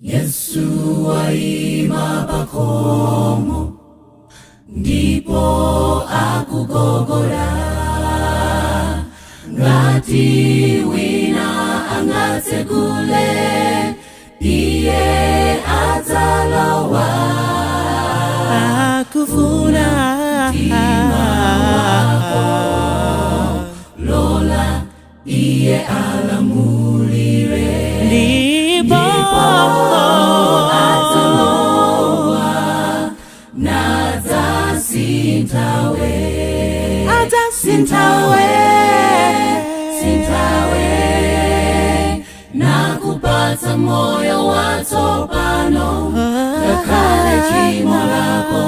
Yesu waima pakhomo ndipo akugogoda, ngati wina angatsegule, iye adzalowa. Akufuna Lola iye alamulire, ndipo adzalowa nadzasinthawe, adzasinthawe, sinthawe, nakupatsa moyo watsopano, ngakhale tchimo lako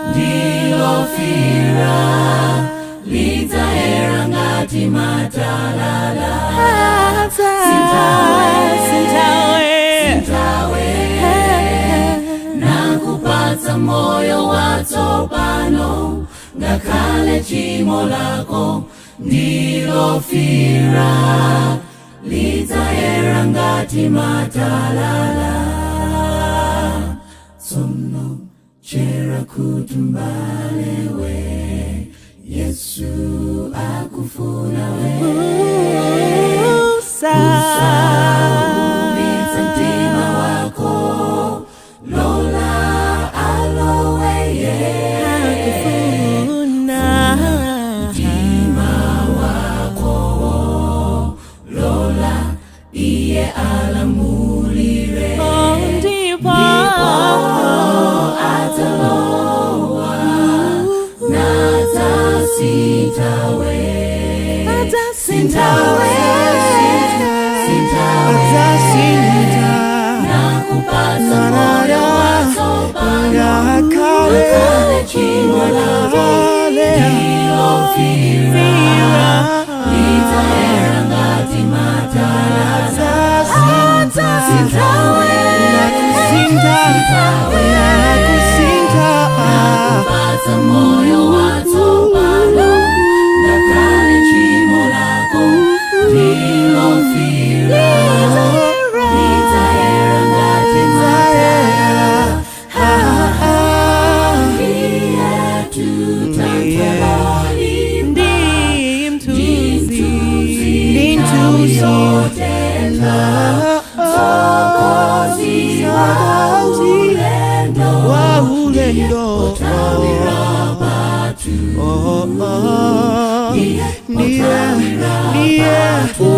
ndilofira, lidzayera ngati matalala. Adzasinthawe, sinthawe, nakupatsa moyo watsopano, ngakhale tchimo lako ndilofira, lidzayera ngati matalala. Tsono tchera khutu m'balewe, Yesu akufuna we. Usaumitse mtima wako, lola alowe ye. Akufuna Mtima wako, lola iye alamulire, Oh, ndipo adzalowa nadzasinthawe, adzasinthawe, sinthawe, nakupatsa moyo watsopano, ngakhale tchimo lako ndilofira, lidzayera ngati matalala. Sinthawe, sinthawe, nakupatsa moyo watsopano, ngakhale tchimo lako ndilofira, lidzayera ngati matalala. Ndiye tutantholi, ndi mthunzi, nthawi yotentha, mtsogozi wa ulendo, pothawira pathu, pothawira pathu.